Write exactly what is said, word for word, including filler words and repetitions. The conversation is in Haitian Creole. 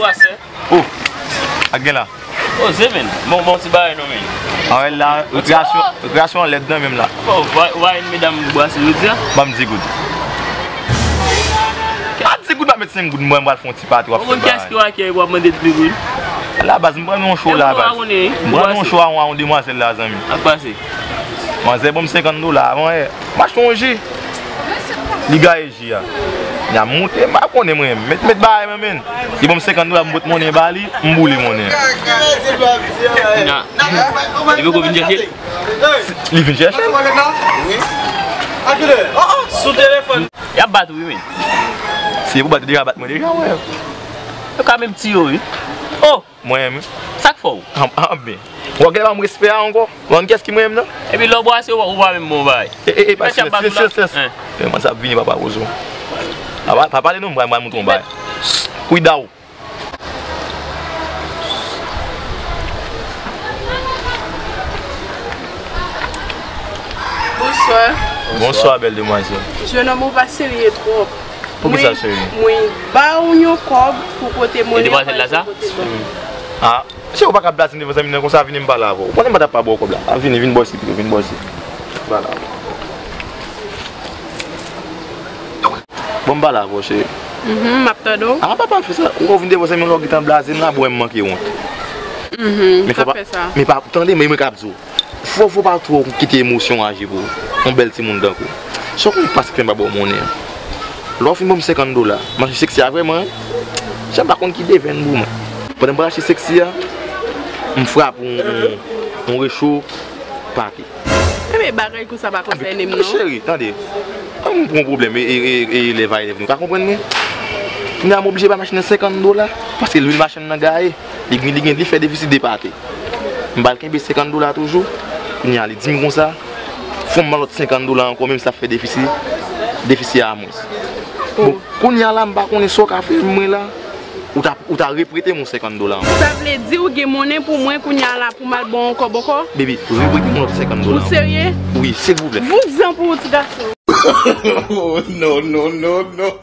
Pase. Oh, ak gen la. Oh, se men. Bon, bon, ti bagay non, men. Anwè la, rekreyasyon, rekreyasyon an lèd nan menm la. Oh, ou pa, ou pa yon medam brase jodi a? Ban m di goud. A di goud, pa met senk goud, mwen, m pral fè yon ti pati, w ap fè bagay. Ou konn kiyès ki wake w ap mande dli goud? La baz, m pran yon cho la baz. M pran yon cho a yon demwazèl la, zanmi. Ak pase. Manzè ban m senkant dola avan yè. M achte yon ji. Li gaye ji a. N a moute, m pa konnen mwen. Met, met bagay mwen, men. Li ban m senkant dola, m pot monnen ba li, m boule monnen. Kounya, li poko vin chèche l? Li vin chèche m. Sou telefòn. Y ap bat ou, wi, men. Si e pou bat, yo deja bat mwen deja, wè. Yo ka menm tiye w, wi. Oh! Mwen menm. Sa k fè w? An, an, byen. W ap gen ban m respè a ankò? W konn kiyès ki mwen menm nan? Epi lè w bwase, ou pa, ou pa menm bon bagay. E, e, e, pa silans, silans, silans. Hein. E, mwen sa ap vini, papa Rozo. Pa, pa, pa pale non, mwen, mwen montre yon bagay. Kuidaw. Bonswa. Bonswa, bèl demwazèl. Jennonm, ou pa serye twòp. Poukisa, cheri? Mwen, mwen ba w yon kòb pou pote monnen. E demwazèl la sa? Ah, cheri, ou pa ka blazen devan zanmi nan konsa, vini m pale avè w. Ou konnen m pa t ap pa ba w kòb la. Ah, vini, vin bò isit pito, vin bò isit. Pale avè w. Bon, m pale avè w, cheri. Mhm, m ap tande w. Ah, papa, fè sa. Ou konn vin devan zanmi w la, ou gentan blaze m la, bon, m manke wont. Mhm, men fò pa, men pa, tande, men mwen k ap di w. Fò, fò pa twò kite emosyon aji pou yon bèl timoun tankou w. Sa w konn pase k fè m pa ba w monnen an? Lè w fin ban m senkant dola, m achte seksi a vrèman, wi. Sa m pa konn ki devèn pou mwen. Pandan m pral achte seksi a, m frape yon, yon, yon recho pake. Enben, bagay konsa pa konsène m, non. Cheri, tande. An m pran pwoblèm e, e, e, e elèv a elèv nou ka konprann mwen. Kounye a m oblije bay machin nan senkant dola, paske lwil machin nan gaye. Li gen, li gen, li fè defisi de pake. M ba l kenbe senkant dola toujou. Kounye a, li di m konsa, fò m ban l lòt senkant dola ankò, menm si l ap fè defisi, defisi a mwens. Bon, kounye a la, m pa konnen sa w ka fè mwen la. Ou ta, ou ta reprete m yon senkant dola ankò. Sa vle di ou gen monnen pou mwen kounye a la pou m al ba w yon kòb ankò? Baby, reprete m yon lòt senkant dola ankò. Ou serye? Wi, silvouplè. Vouzan pou ou, ti gason. Oh, non, non, non, non.